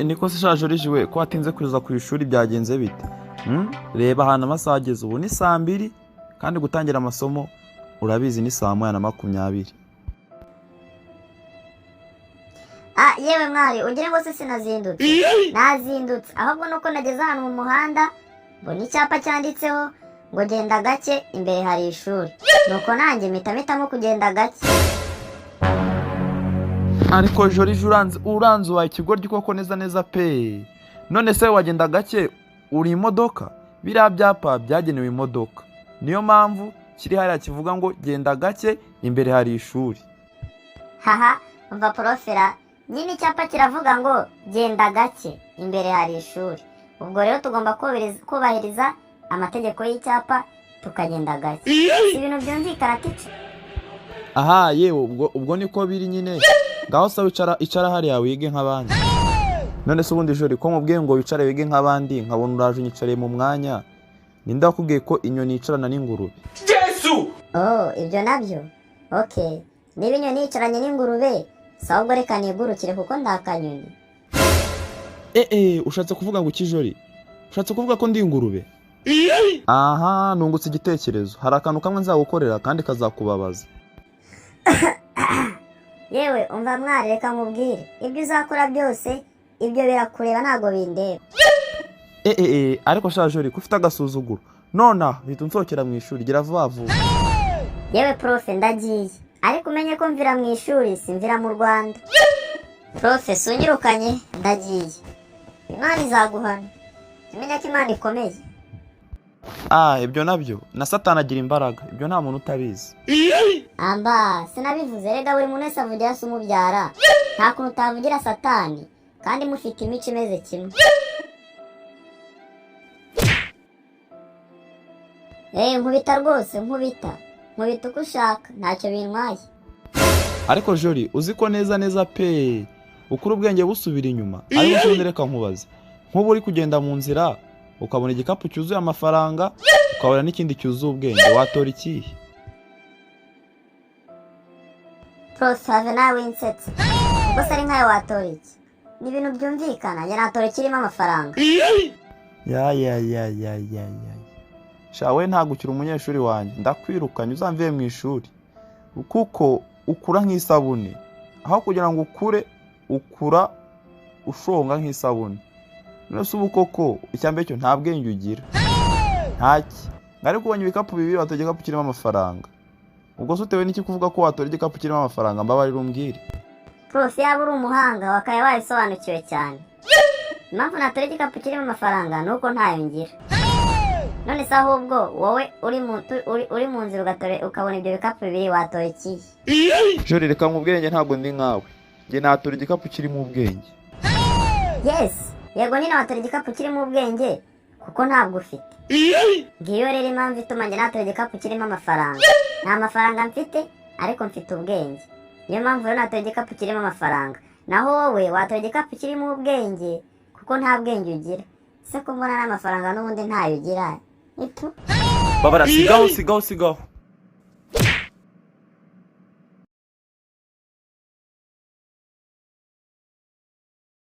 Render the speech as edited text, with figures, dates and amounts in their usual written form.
Niko se sha Joriji we, ko watinze kuza ku ishuri byagenze bite? Reba ahantu amasaha ageze ubu ni saa 2, kandi gutangira amasomo urabizi ni saa 1:20. Ah, yewe mwari, ugire ngo se sinazindutse? Nazindutse, ahubwo nuko nageze ahantu mu muhanda mbona icyapa cyanditseho ngo "Genda gake, imbere hari ishuri", nuko nanjye mpita mpitamo kugenda gake. Ariko Joriji, uranze uranze, ubaye ikigoryi koko neza neza pe. None se wagenda gake uri imodoka? Biriya byapa byagenewe imodoka, niyo mpamvu kiri hariya kivuga ngo "Genda gake, imbere hari ishuri". Haha, umva porofera, nyine icyapa kiravuga ngo "Genda gake, imbere hari ishuri". Ubwo rero tugomba kubahiriza amategeko y'icyapa, tukagenda gake. Si ibintu byumvikana, teacher? Aha, yewe, ubwo niko biri nyine. Ngaho se wicara, icara hariya wige nk'abandi. None se ubundi Jori, ko mubwiye ngo wicare wige nk'abandi, nkabona uraje unyicariye mu mwanya, ninde wakubwiye ko inyoni yicarana n'ingurube? Oh, ibyo nabyo ok. Niba inyoni yicaranye n'ingurube, sawa, ubwo reka nigurukire kuko ndakanyoni. Eh, ushatse kuvuga ngo iki, Jori? Ushatse kuvuga ko ndi ingurube? Aha, nungutse igitekerezo. Hari akantu kamwe nzagukorera kandi kazakubabaza. Yewe, umva mwari, reka nkubwire, ibyo uzakora byose ibyo birakureba, ntabwo bindeba. Eh, ariko sha Jori, ko ufite agasuzuguro! Nonaha uhita unsohokera mu ishuri, gira vuba vuba. Yewe prof, ndagiye, ariko umenye ko mvira mu ishuri simvira mu Rwanda. Prof, sunyirukanye, ndagiye. Imana izaguhana, umenya ko Imana ikomeye. Ah, ibyo nabyo, na Satani agira imbaraga, ibyo nta muntu utabizi. Amba sinabivuze rega, buri muntu wese avugira se umubyara. Nta kuntu utavugira Satani kandi mufite imico imeze kimwe. Nkubita rwose, nkubita, nkubita uko ushaka, ntacyo bintwaye. Ariko Jori, uzi ko neza neza pe ukura ubwenge busubira inyuma? Ariko se ubundi reka nkubaze, nk'ubu uri kugenda mu nzira ukabona igikapu cyuzuye amafaranga, ukabona n'ikindi cyuzuye ubwenge, watora ikihe? Prof, have nawe winsetse. Ubwo se ari nkawe watora iki? Ni ibintu byumvikana, njye natora ikirimo amafaranga. Ya ya ya ya ya ya, sha we, ntabwo ukiri umunyeshuri wanjye, ndakwirukanye, uzamviye mu ishuri, kuko ukura nk'isabune. Aho kugira ngo ukure, ukura ushonga nk'isabune. None se ubu koko, icyambere cyo nta bwenge ugira, ntaki. Ariko ubonye ibikapu bibiri, watora igikapu kirimo amafaranga. Ubwo se utewe n'iki kuvuga ko watora igikapu kirimo amafaranga? Mbabarira umbwire. Prof, yaba uri umuhanga wakaba wabisobanukiwe cyane. Impamvu natora igikapu kirimo amafaranga ni uko ntayo ngira. None se ahubwo wowe uri mu nzira ugatore, ukabona ibyo bikapu bibiri, watora ikihe? Jori, reka nkubwire, njye ntabwo ndi nkawe, njye natora igikapu kirimo ubwenge. Yes, yego nyine, watora igikapu kirimo ubwenge kuko ntabwo ufite. Ngiyo rero impamvu ituma njye natora igikapu kirimo amafaranga. Nta mafaranga mfite, ariko mfite ubwenge. Niyo mpamvu rero natora igikapu kirimo amafaranga. Naho wowe watora igikapu kirimo ubwenge kuko nta bwenge ugira. Se ko mbona n'amafaranga n'ubundi ntayo ugira itu? Babara, sigaho, sigaho, sigaho.